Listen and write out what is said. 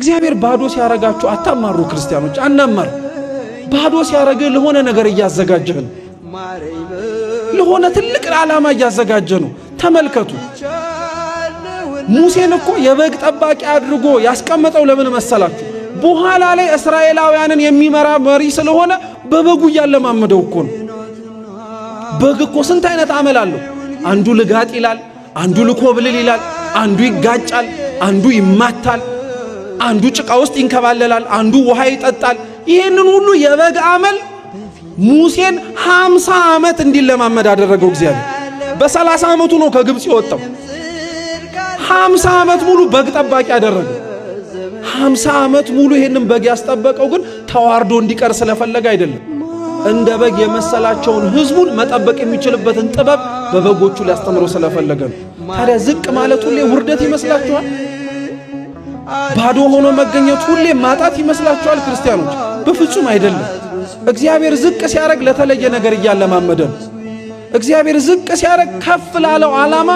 እግዚአብሔር ባዶ ሲያረጋችሁ አታማሩ። ክርስቲያኖች አናማር። ባዶ ሲያረግህ ለሆነ ነገር እያዘጋጀህ ነው። ለሆነ ትልቅ ዓላማ እያዘጋጀ ነው። ተመልከቱ፣ ሙሴን እኮ የበግ ጠባቂ አድርጎ ያስቀመጠው ለምን መሰላችሁ? በኋላ ላይ እስራኤላውያንን የሚመራ መሪ ስለሆነ በበጉ እያለማመደው እኮ ነው። በግ እኮ ስንት አይነት አመል አለው። አንዱ ልጋጥ ይላል፣ አንዱ ልኮብልል ይላል፣ አንዱ ይጋጫል፣ አንዱ ይማታል፣ አንዱ ጭቃ ውስጥ ይንከባለላል፣ አንዱ ውሃ ይጠጣል። ይህንን ሁሉ የበግ አመል ሙሴን 50 ዓመት እንዲለማመድ አደረገው እግዚአብሔር። በ30 ዓመቱ ነው ከግብፅ የወጣው። 50 ዓመት ሙሉ በግ ጠባቂ አደረገው። 50 ዓመት ሙሉ ይህንን በግ ያስጠበቀው ግን ተዋርዶ እንዲቀር ስለፈለገ አይደለም። እንደ በግ የመሰላቸውን ሕዝቡን መጠበቅ የሚችልበትን ጥበብ በበጎቹ ሊያስተምረው ስለፈለገ ነው። ታዲያ ዝቅ ማለት ሁሌ ውርደት ይመስላችኋል? ባዶ ሆኖ መገኘት ሁሌ ማጣት ይመስላችኋል? ክርስቲያኖች፣ በፍጹም አይደለም። እግዚአብሔር ዝቅ ሲያደርግ ለተለየ ነገር እያለማመደ ነው። እግዚአብሔር ዝቅ ሲያደርግ ከፍ ላለው ዓላማ